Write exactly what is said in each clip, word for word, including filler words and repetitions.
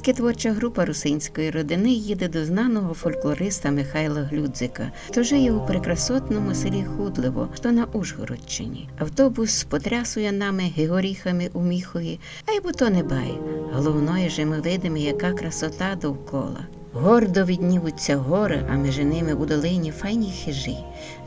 Творча група русинської родини їде до знаного фольклориста Михайла Глюдзика, што жиє у прекрасотному селі Худливо, што на Ужгородщині. Автобус потрясує нами горіхами у міхові, айбо то не бай. Головноє, же мы видиме, яка красота довкола. Гордо виднівуть ся горы, а межи ними у долині файні хижі.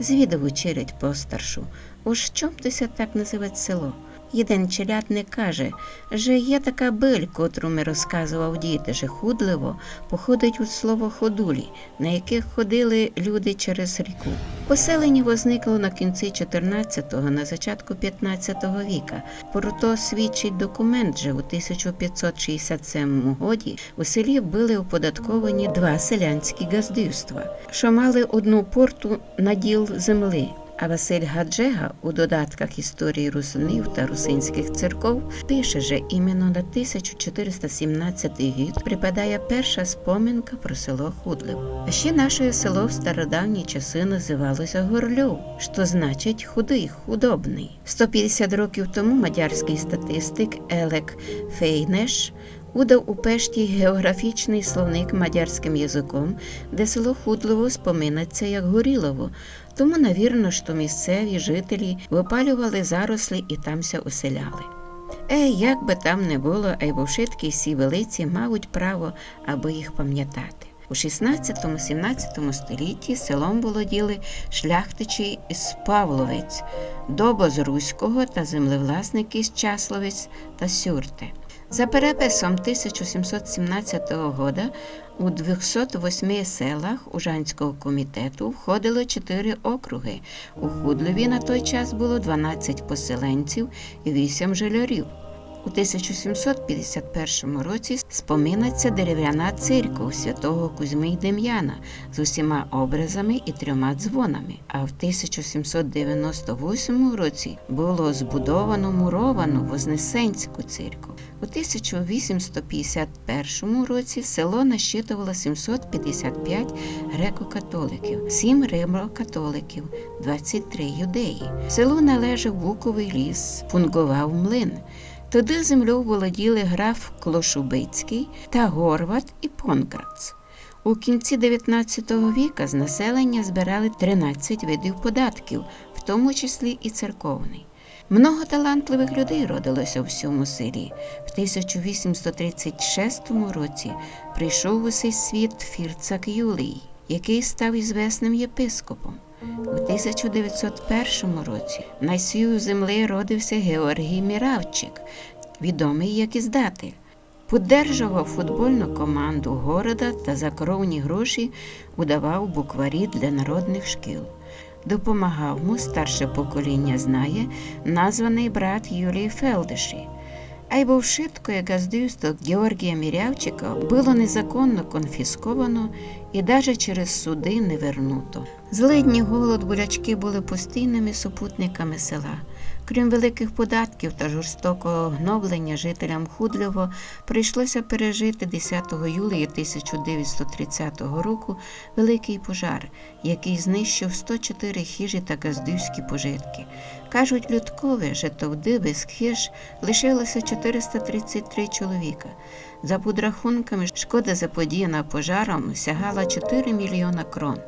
Звідав у челядь постаршу: «Уж чом то ся так называть село?» Єден челядник каже, же є така быль, котру ми розказовав дід, же Худливо походить від слова ходулі, на якых ходили люди через ріку. Поселеня возникло на кінці чотирнадцятого, на зачатку пятнадцятого віка. Про то свідчить документ, же у тисяча пятсот шістдесят семому годі у селі были оподатковані два селянські ґаздівства, што мали одну порту наділ землі. А Василь Гаджега у додатках «Історії русинів та русинськых церков» пише, же іменно на тисяча чотириста сімнадцятый гід припадає перша споминка про село Худливо. А ще нашоє село в стародавні часы называло ся Горльов, што значить худый, худобный. Сто пятдесят років тому мадярськый статистик Елек Фейнеш удав у Пешті геоґрафічный словник мадярськым языком, де село Худливо споминать ся як Горілово, тому, навірно, што місцеві жителі выпалювали зарослі і там ся уселяли. Е, як бы там не было, айбо вшыткі сі вулиці мавуть право, абы їх памнятати. У шістнадцятому-сімнадцятому столітті селом володіли шляхтичі із Павловець, Добо з Руського та землевласники з Часловець та Сюрте. За переписом тисяча сімсот сімнадцятого года у двохсот восьми селах Ужанського комітету входило чотири округи. У Худлеві на той час было дванадцять поселенців і вісім жилярів. У тисяча сімсот пятдесят першому році споминать ся деревяна церков святого Кузьмы й Дем'яна з усіма образами і трьома дзвонами. А в тисяча сімсот девяносто восьмому році было збудовано муровану Вознесенську церков. У тисяча вісімсот пятдесят першому році село насчитовало сімсот пятдесят пять греко-католиків, сім римокатоликів, двадцять три юдеї. Селу належав буковый ліс, фунґовав млин. Тогды землёв володіли граф Клошубицькый та Горват і Понґрац. У кінці девятнадцятого віка з населеня збирали тринадцять видів податків, в тому числі і церковный. Много талантливых людей родило ся у сьому селі. В тисяча вісімсот тридцять шестому році прийшов у сей світ Фірцак Юлій, якый став ізвесным єпископом. У тисяча девятсот першому році на сій землі родив ся Георгій Мірявчик, відомый як іздатель. Поддержовав футбольну команду города та за кровні гроші удавав букварі для народных шкіл. Допомагав му, старше поколіня знає, названый брат Юлії Фелдеші. Айбо вшыткоє ґаздівство Георгія Мірявчика было незаконно конфісковано і даже через суды не вернуто. Злидні, голод, болячкы были постійными супутниками села. Крім великых податків та жорстокого гнобленя, жителям Худлево прийшло ся пережити десятого юлія тисяча девятсот тридцятого року великый пожар, якый знищив сто чотири хижі та ґаздівські пожиткы. Кажуть людкове, же тогды без хиж лишило ся чотириста тридцять три чоловіка. За подрахунками, шкода, заподіяна пожаром, сягала чотири мільйона крон.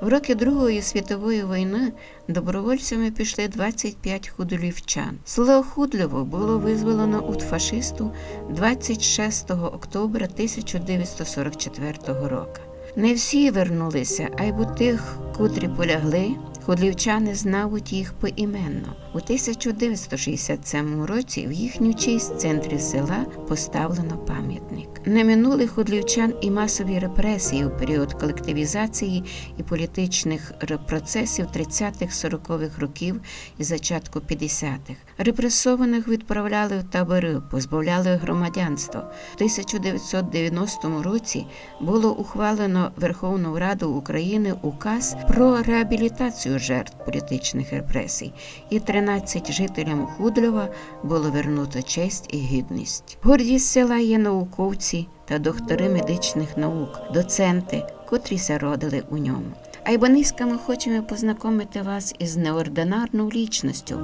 В рокы Другої світової войны добровольцями пішли двадцять пять худолівчан. Село Худлево было вызволено од фашистів двадцять шестого октября тисяча девятсот сорок четвертого рока. Не всі вернули ся, айбо тых, котрі полягли, худлівчане знавуть їх поіменно. У тисяча девятсот шістдесят семому році в їхню честь в центрі села поставлено памятник. Не минули худлівчан і масові репресії у період колективізації і політичных ре-, процесів тридцятых, сороковых років і зачатку пятдесятых. Репресованых відправляли в таборы, позбавляли громадянства. В тисяча девятсот девяностому році было ухвалено Верховною Радою Україны указ про реабілітацію жертв політичных репресій, і тринадцять жителям Худлева было вернуто честь і гідность. Гордість села є науковці та докторы медичных наук, доценты, котрі ся родили у ньому. Айбо нынька мы хочеме познакомити вас из неординарнов лічностьов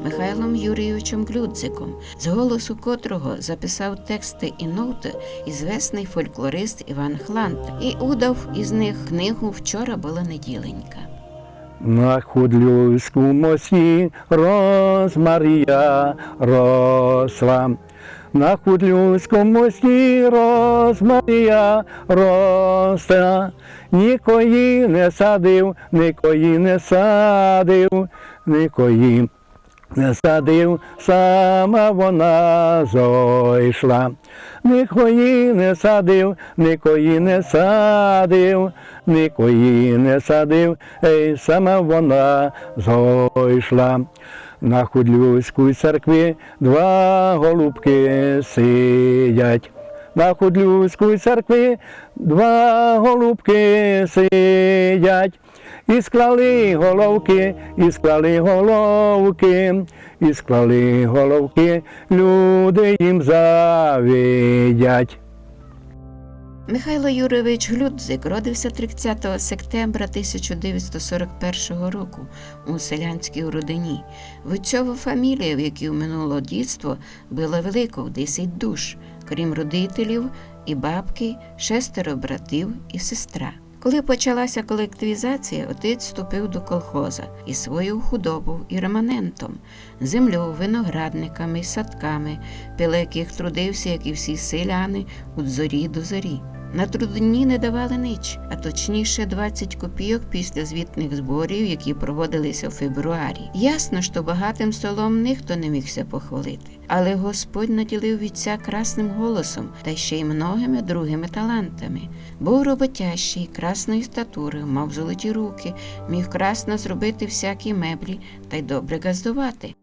Михайлом Юрійовичом Ґлюдзиком, з голосу котрого записав тексты и ноты известный фольклорист Іван Хланта, и удав из них книгу «Вчора была неділенька». На Худлюському мості розмарія росла. На Худлюському мості розмарія росла. Нико її не садив, нико її не садив, нико її не садив, сама вона зойшла. Нико її не садив, нико її не садив, нико її не садив, ей, сама вона зойшла. На Худлюській церкві два голубкы сидять. На Худлюській церкві два голубкы сидять. И склали головкы, и склали головкы, и склали головкы, люди їм завидять. Михайло Юрійович Ґлюдзик родився тридцятого септембра тисяча девятсот сорок першого року у селянській родині. Вдцьова фамілія, в якій минуло дітство, была великов, десять душ, крім родителів и бабкы, шестеро братів и сестра. Коли почалася колективізація, отець вступив до колхоза із своєю худобою і реманентом, землею, виноградниками, садками, біля яких трудився, як і всі селяни, від зорі до зорі. На трудодні не давали нич, а точніше двадцять копійок після звітних зборів, які проводилися у фебруарі. Ясно, що багатим столом ніхто не міг ся похвалити. Але Господь наділив вітця красным голосом та ще й многыми другыми талантами. Быв роботящий, красної статуры, мав золоті руки, міг красно зробити всякі меблі та й добре ґаздовати.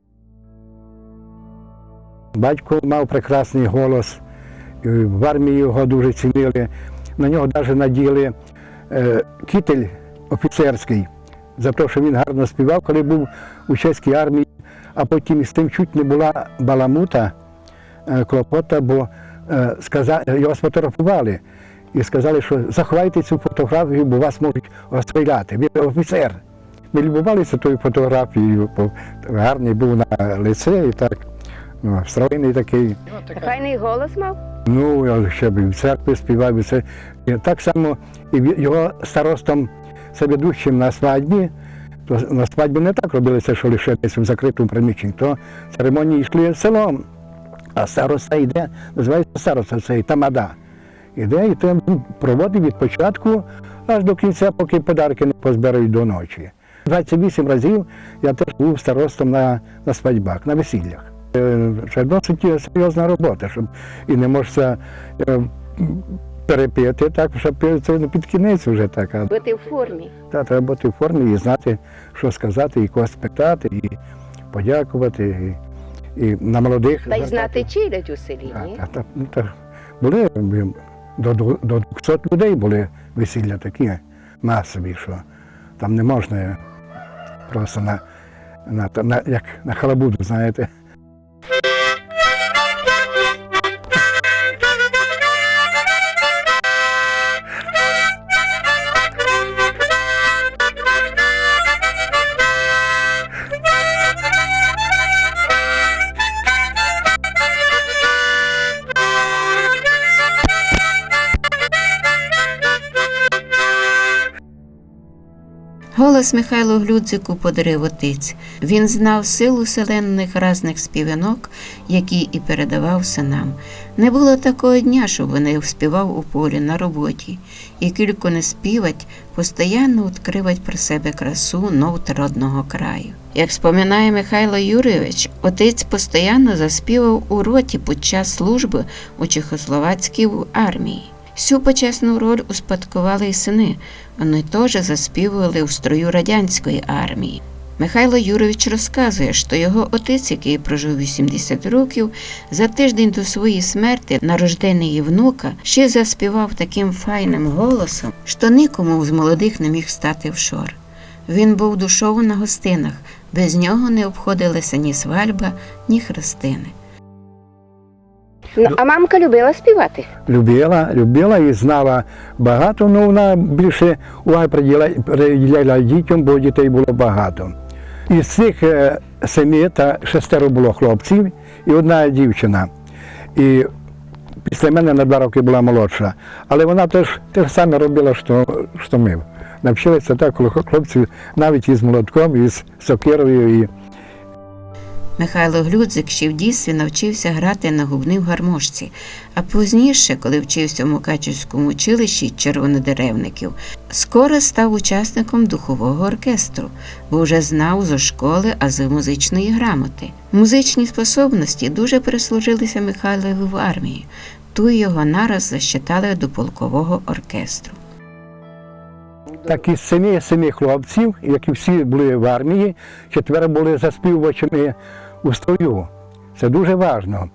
Батько мав прекрасный голос, і в армії його дуже цінили. На нього даже наділи, е, кітель офіцерськый за то, що він гарно співав, коли був у чеській армії. А потім із тим чуть не була баламута, е, клопота, бо, е, сказа-, його сфотографували. І сказали, що заховайте цю фотографію, бо вас можуть розстріляти. Він офіцер. Ми любувалися тою фотографією, бо гарний був на лице і так, ну, стройний такий. Файный голос мав? Ну, я ще б і в церкві співав, і все. І так само і в-, його старостом, це ведущим на свадьбі. То на свадьбі не так робилося, що лише десь у закритому приміщенні. То церемонії йшли селом. А староста йде, називається староста, це тамада. Іде і там проводить від початку аж до кінця, поки подарки не позбирають до ночі. Двадцять вісім разів я теж був старостом на, на свадьбах, на весіллях. Е, це досить серйозна робота, щоб і не можеш ся, е, перепити так, щоб це не під кінець вже так. А бути в формі. Так, треба бути в формі і знати, що сказати, і когось спитати, і подякувати, і, і на молодих. Та й знати челядь у селі, ні? Так, так, так, ну, так. Були, м, до, до, до двохсот людей були весілля такі масові, що там не можна просто на, на, на, як на халабуду, знаєте. Голос Михайлу Ґлюдзику подарив отець. Він знав силу селенных разных співанок, які і передавав сынам. Не было такого дня, щоб не співав у полі, на роботі. І кілько не співать, постоянно відкривать про себе красу нот родного краю. Як споминає Михайло Юрійович, отець постоянно заспівав у роті під час службы у чехословацькій армії. Сю почесну роль успадковали й сыны. Они тоже заспівували у строю радянської армії. Михайло Юрійович розказує, што його отець, який прожив вісімдесят років, за тиждень до своєї смерти на рожденіє внука ще заспівав таким файным голосом, што никому з молодых не міг стати в шор. Він быв душою на гостинах, без нього не обходилася ні свадьба, ні хрестины. Ну, а мамка любила співати? Любила, любила і знала багато, але вона більше уваги приділя-, приділяла дітям, бо дітей було багато. Із цих, е, семи та шестеро було хлопців і одна дівчина. І після мене на два роки була молодша. Але вона теж те ж саме робила, що, що ми. Навчилася так, коли хлопці навіть із молотком, із сокирою. І Михайло Глюдзик ще в дітстві навчився грати на губній гармошці, а пізніше, коли вчився в Мукачівському училищі червонодеревників, скоро став учасником духового оркестру, бо вже знав зо школи ази музичної грамоти. Музичні способності дуже прислужилися Михайлові в армії. Туй його нараз засчитали до полкового оркестру. Так із семи, семи хлопців, які всі були в армії, четверо були заспівувачами у строю. Це дуже важно,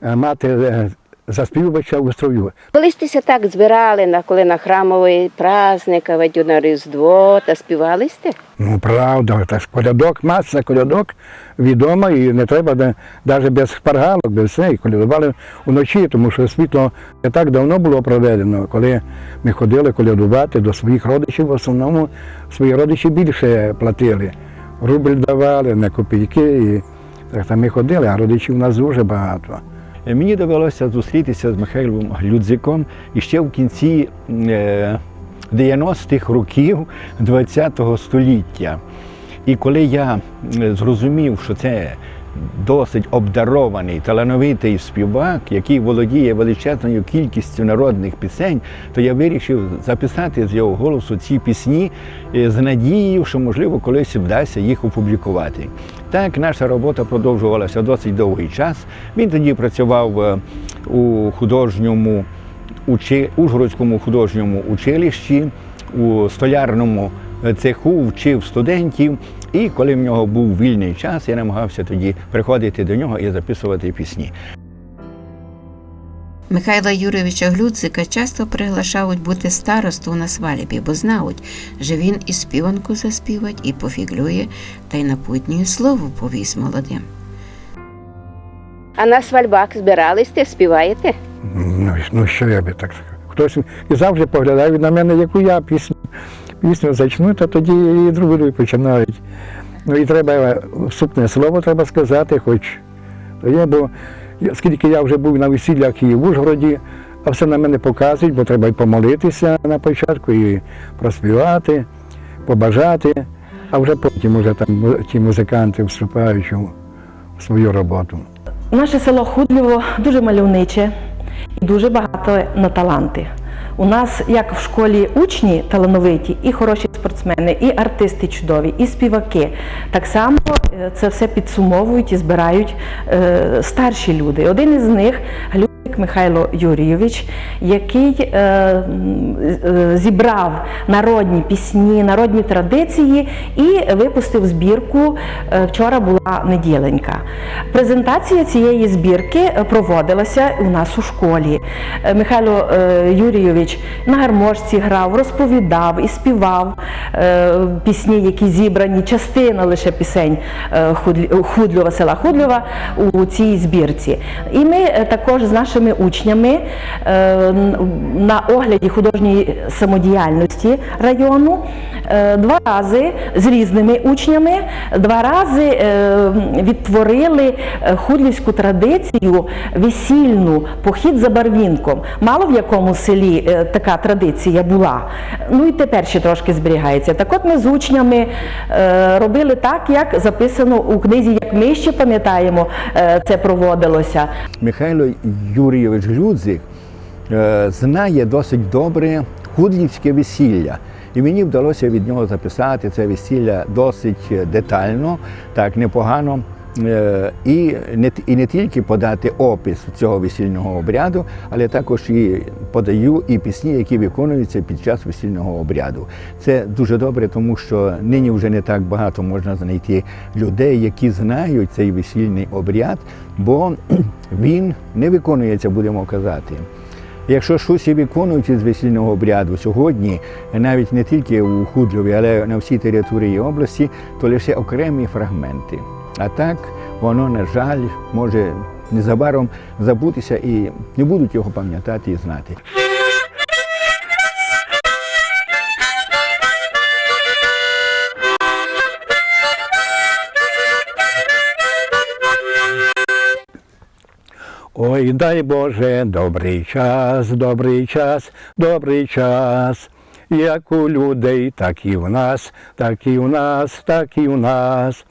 е, мати, е, заспівувача у строю. Коли сте ся так збирали на, коли на храмовий праздник, а ведь на Різдво, та співали сте? Ну, правда, та ж колядок, маса колядок відома, і не треба де-, даже без шпаргалок, без все, і колядували вночі, тому що світло не так давно було проведено, коли ми ходили колядувати до своїх родичів, в основному свої родичі більше платили. Рубль давали, не копійки, і так, та ми ходили, а родичів у нас дуже багато. Мені довелося зустрітися з Михайлом Глюдзиком іще в кінці, е, дев'яностих років двадцятого століття. І коли я, е, зрозумів, що це досить обдарований, талановитий співак, який володіє величезною кількістю народних пісень, то я вирішив записати з його голосу ці пісні, е, з надією, що, можливо, колись вдасться їх опублікувати. Так, наша робота продовжувалася досить довгий час. Він тоді працював, е, у художньому учи-, Ужгородському художньому училищі, у столярному, е, цеху, вчив студентів. І коли в нього був вільний час, я намагався тоді приходити до нього і записувати пісні. Михайла Юрійовича Глюдзика часто приглашають бути старосту на свальбі, бо знають, же він і співанку заспівать, і пофіґлює, та й на путню слово повість молодим. А на свальбах збирали сте, співаєте? Ну, ну, що я би так сказав? Хтось і завжди поглядає на мене, яку я пісню, пісню зачну, та тоді і другі починають. Ну, і треба вступне слово треба сказати, хоч то є, бо я, скільки я вже був на весіллях і в Ужгороді, а все на мене показують, бо треба і помолитися на початку, і проспівати, побажати, а вже потім уже там му-, ті музиканти вступають у свою роботу. Наше село Худльово дуже мальовниче і дуже багато на таланти. У нас, як в школі, учні талановиті, і хороші спортсмени, і артисти чудові, і співаки. Так само, е, це все підсумовують і збирають, е, старші люди. Один із них — Глюдзик Михайло Юрійович, який, е, м, з-, е, зібрав народні пісні, народні традиції і випустив збірку, е, «Вчора була неділенька». Презентація цієї збірки, е, проводилася у нас у школі. Е, Михайло, е, Юрійович на гармошці грав, розповідав і співав, е, пісні, які зібрані, частина лише пісень, е, Худль-, Худльова, села Худльова у цій збірці. І ми, е, також з нашими учнями, е, н-, на огляді художньої самодіяльності району, е, два рази з різними учнями, два рази, е, відтворили, е, худлівську традицію весільну, похід за барвінком. Мало в якому селі, е, така традиція була. Ну і тепер ще трошки зберігається. Так от ми з учнями, е, робили так, як записано у книзі, як ми ще пам'ятаємо, е, це проводилося. Михайло Юрійович Глюдзик, е, знає досить добре худлівське весілля. І мені вдалося від нього записати це весілля досить, е, детально, так, непогано. Е, і не т-, і не тільки подати опис цього весільного обряду, але також і подаю і пісні, які виконуються під час весільного обряду. Це дуже добре, тому що нині вже не так багато можна знайти людей, які знають цей весільний обряд, бо він не виконується, будемо казати. Якщо щось і виконують із весільного обряду сьогодні, навіть не тільки у Худльові, але на всій території області, то лише окремі фрагменти. А так, воно, на жаль, може незабаром забутися і не будуть його пам'ятати і знати. Ой, дай Боже, добрый час, добрый час, добрый час. Як у людей, так і в нас, так і в нас, так і в нас.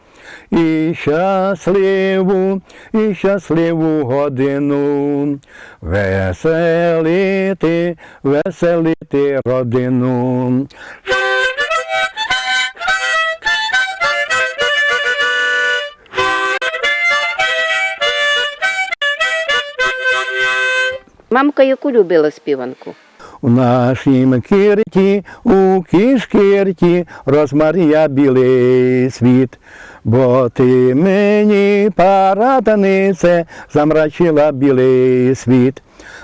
І щасливу, і щасливу годину веселити, веселити родину. Мамка яку любила співанку? У нашім кірті, у кішкірті розмаря білый світ, бо ты мені, паратанице, замрачила білый світ.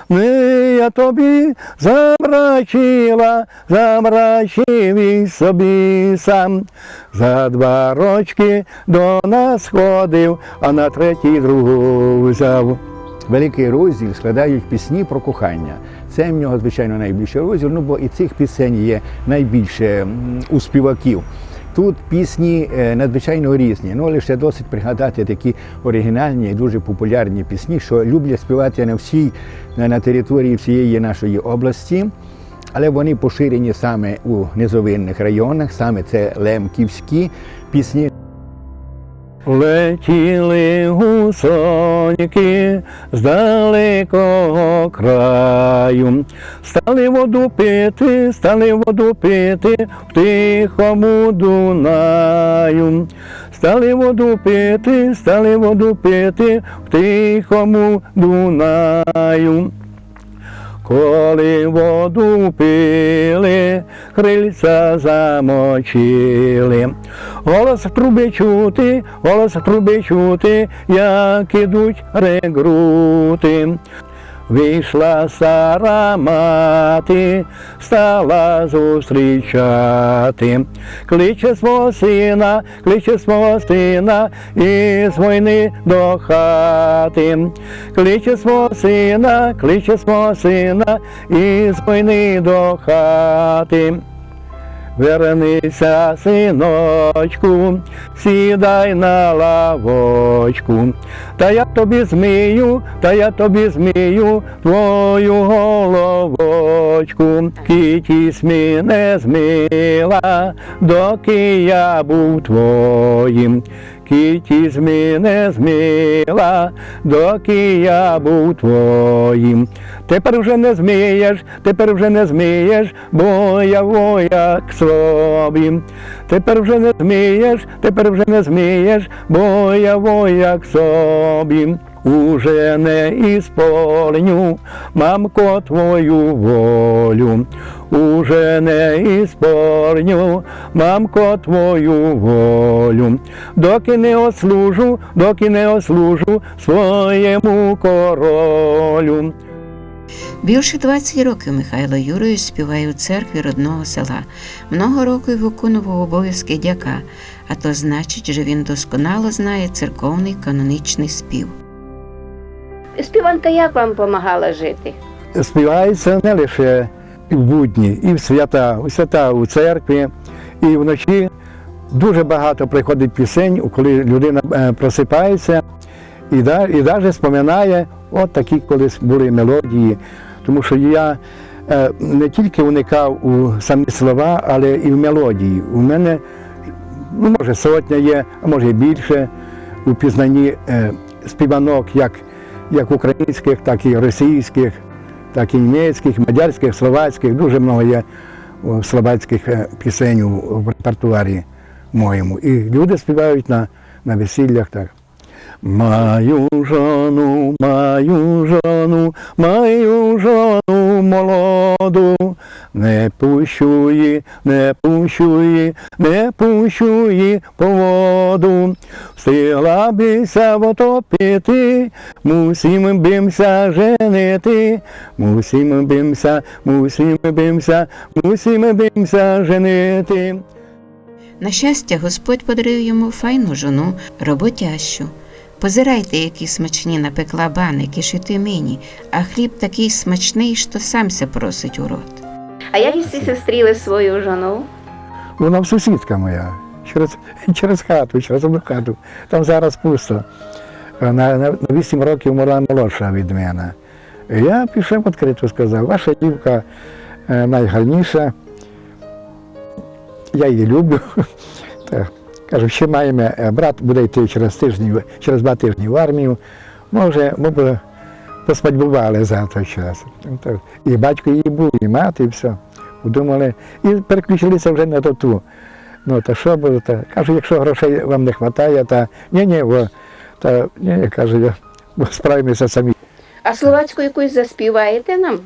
Не я тобі замрачила, замрачив і собі сам. За два рочкы до нас ходив, а на третій другу взяв. Великый розділ складають пісні про кохання. Це в нього, звичайно, найбільшый розділ, ну, бо і цих пісень є найбільше, м, у співаків. Тут пісні, е, надзвичайно різні, ну, лише досить пригадати такі оригінальні і дуже популярні пісні, що люблять співати на всій, на, на території всієї нашої області. Але вони поширені саме у низовинних районах, саме це лемківські пісні. Летіли гусоньки з далекого краю, стали воду пити, стали воду пити в тихому Дунаю. Стали воду пити, стали воду пити в тихому Дунаю. Коли воду пили, крильця замочили. Голос труби чути, голос труби чути, як ідуть регрути. Вийшла стара мати, стала зустрічати. Кличе свого сина, кличе свого сина із войны до хати. Кличе свого сина, кличе свого сина із войны до хати. Верни ся, синочку, сідай на лавочку. Та я тобі змию, та я тобі змию твою головочку. Кіть ись ми не змила, доки я був твоїм. Кіть ись ми не змила, доки я був твоїм. Тепер вже не змиєш, тепер вже не змиєш, бо я вояк собі. Тепер вже не змиєш, тепер вже не змиєш, бо я вояк собі. Уже не исполню, мамко, твою волю. Уже не исполню, мамко, твою волю. Доки не ослужу, доки не ослужу своєму королю. Більше двадцять років Михайло Юрійович співає у церкві родного села. Много років виконував обов'язки дяка, а то значить, що він досконало знає церковний канонічний спів. Співанка як вам помагала жити? Співається не лише в будні, і в свята, у свята у церкві, і вночі. Дуже багато приходить пісень, коли людина, е, просипається і да-, і даже споминає от такі колись були мелодії. Тому що я, е, не тільки уникав у самі слова, але і в мелодії. У мене, ну, може, сотня є, а може і більше у пізнанні, е, співанок, як, як українських, так і російських, так і німецьких, мадярських, словацьких. Дуже много є, о, словацьких, е, пісень у, в репертуарі моєму. І люди співають на, на весіллях так. Маю жону, маю жону, маю жону молоду, не пущу її, не пущу її, не пущу її по воду. Встигла би ся вотопити, мусим бим ся женити, мусим бим ся, мусим бим ся, мусим бим ся женити. На щастя, Господь подарив йому файну жону, роботящу. Позирайте, які смачні напекла баники, шиті мені, а хліб такый смачный, што сам ся просить у рот. А як сьте стріли свою жону? Вона сусідка моя. Через, через хату, через одну хату. Там зараз пусто. Е, на, на, на вісім років вона молодша від мене. Я пішов відкрыто, сказав: «Ваша дівка, е, найгарніша, я її люблю». Та, кажу: «Ще маєме, е, брат буде йти через тиждень, через два тижні в армію. Може, мы бы посвадьбовали за той час». Ну, так. І батько її був, і мати, і всьо. Подумали. І переключилися вже на тату. Ну, та што буде, та, кажу: «Якщо грошей вам не хватає, та ні, ні, во, та ні, ні, кажу я, бо справимося самі». А словацьку якусь заспіваєте нам?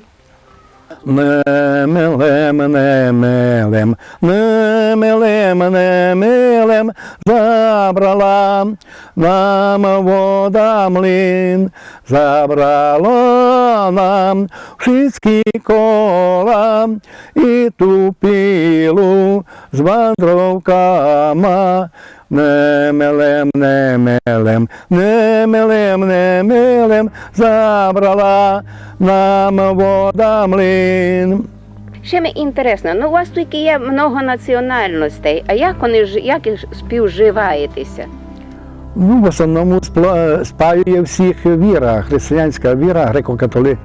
Немилим, немилим, немилим, немилим, забрала нам вода млин, забрала нам всі кола і ту пилу з вандровками. Немилим, немилим, немилим, немилим, забрала нам вода млин. Ще ми інтересно, ну, у вас туй є много національностей, а як вони ж, як їх співживаєтеся? Ну, в основному спла-, спаює всіх віра, християнська віра, греко-католи-,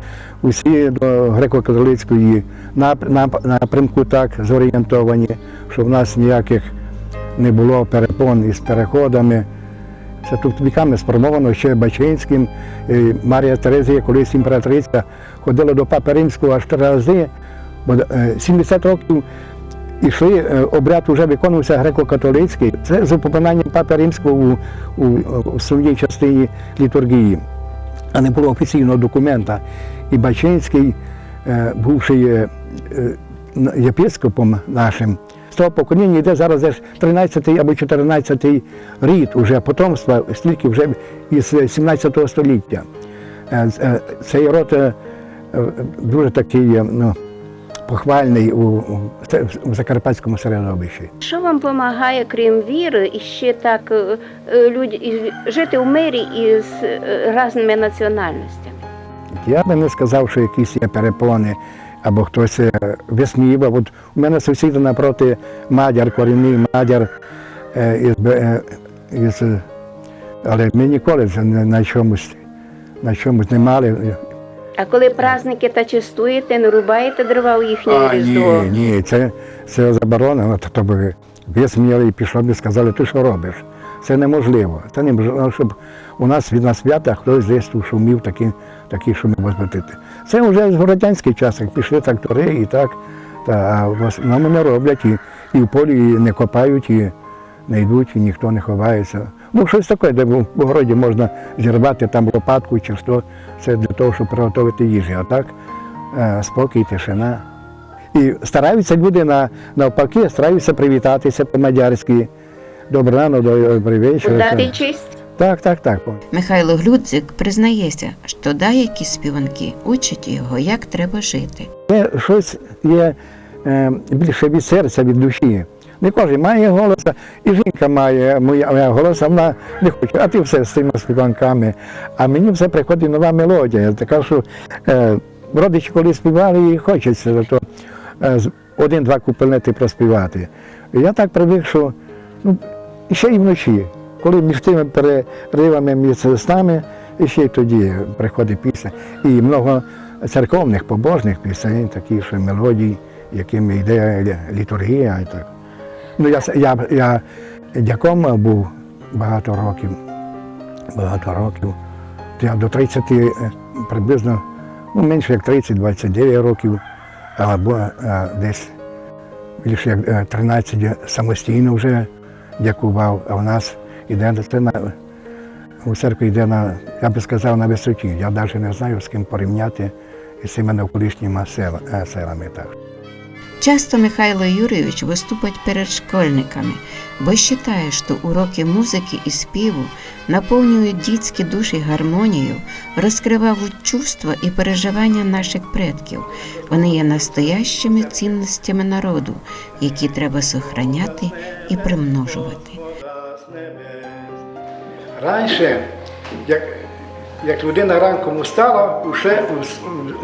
усі до греко-католицької нап-, нап-, напрямку так зорієнтовані, що в нас ніяких не було перепон із переходами. Це тут віками сформовано ще Бачинським. І Марія Терезія, колись імператриця, ходила до папи Римського аж три рази, бо, е, сімдесят років ішли, е, обряд уже виконувався греко-католицький. Це з упоминанням папи Римського у, у, у своїй частині літургії, а не було офіційного документа. І Бачинський, е, бувший, е, е, н-, єпископом нашим, з того покоління йде зараз десь тринадцятий або чотирнадцятий рід уже потомства, стільки вже із сімнадцятого століття. Е, з-, е, цей род, е, е, дуже такий, е, ну, похвальний у, у се-, в закарпатському середовищі. Що вам помагає, крім віри, іще так, е, е, люд-, і жити в мирі із, е, різними національностями? Я би не сказав, що якісь є перепони, або хтось, е, висміював. От у мене сусіда напроти мадяр, корінний мадяр, е, із, Бе-, е, із, е, але ми ніколи це не, на чомусь, на чомусь не мали. А коли праздники, та честуєте, не рубаєте дрова у їхнє Різдво? А, ні, ні, це, це заборонено, то, то би висміяли і пішло б, сказали: «Ти що робиш? Це неможливо. Це неможливо, щоб у нас на свята хтось десь тут шумів такі, такі шуми возбудити». Це вже з радянських часів пішли трактори і так, та, а в основному не роблять, і, і в полі не копають, і не йдуть, і ніхто не ховається. Ну, щось таке, де в, в городі можна зірвати там лопатку чи що, це для того, щоб приготувати їжу. А так, е, спокій, тишина. І стараються люди на, навпаки, стараються привітатися по-мадярськи. «Добре рано», до-, «Добрий вечір». Дати честь? Так, так, так. Михайло Глюдзик признається, що деякі співанки учать його, як треба жити. Це щось є, е, більше від серця, від душі. Не кожен має голоса, і жінка має моя, моя голоса, вона не хоче, а ти все з цими співанками. А мені все приходить нова мелодія, така, що, е, родичі коли співали, і хочеться, то, е, з-, один-два куплети проспівати. Я так привик, що, ну, і ще й вночі, коли між тими переривами, між снами, і ще й тоді приходить пісня. І много церковних, побожних пісень, такі, що мелодії, якими йде лі-, літургія і так. Ну, я с-, я, я дяком був багато років, багато років. Я до тридцяти, е, приблизно, ну, менше як тридцять, двадцять дев'ять років, або, е, десь більше як, е, тринадцять самостійно вже дякував, а в нас іде це на, у церкві йде на, я би сказав, на висоті. Я навіть не знаю, з ким порівняти із цими навколишніми села-, е, селами, так. Часто Михайло Юрійович виступить перед школьниками, бо считає, що уроки музики і співу наповнюють дітські душі гармонією, розкривають чувства і переживання наших предків. Вони є настоящими цінностями народу, які треба сохраняти і примножувати. Раніше Як, як людина ранком устала, усе, ус-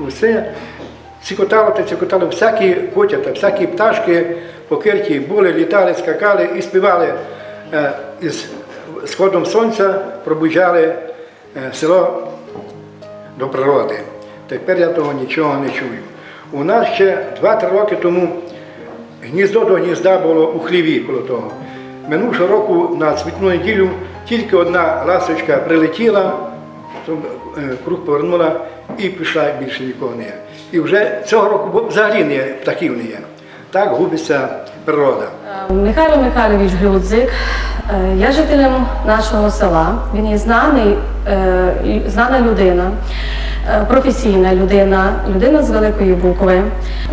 усе цікотало та цікотало, всякі котята, всякі пташки по керті були, літали, скакали і співали, е, із сходом сонця пробуджали, е, село до природи. Тепер я того нічого не чую. У нас ще два-три роки тому гніздо до гнізда було у хліві коло того. Минувшого року на Світну неділю тільки одна ласточка прилетіла, то, е, круг повернула і пішла, більше нікого не є. І вже цього року бу- взагалі не є, птахів не є. Так губиться природа. Михайло Михайлович Глюдзик, е, є жителем нашого села. Він є знаний, е, і- знана людина, е, професійна людина, людина з великої букви.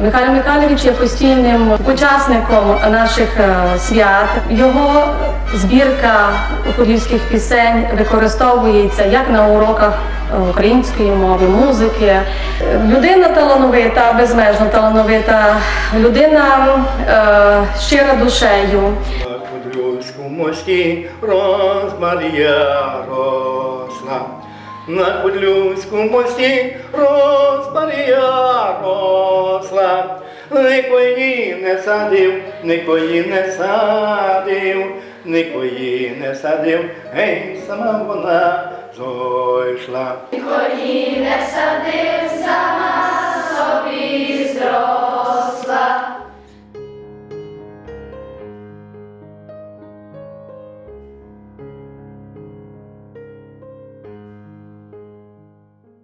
Михайло Михайлович є постійним учасником наших, е, свят. Його збірка подільських пісень використовується як на уроках, е, української мови, музики. Людина талановита, безмежно талановита, людина, е, щира душею. На Кудлювському мості розмарія росла. На Кудлювському мості розмарія росла. Нико її не садив, нико її не садив, нико її не садив, гей, сама вона зойшла. Нико її не садив, сама собі зросла.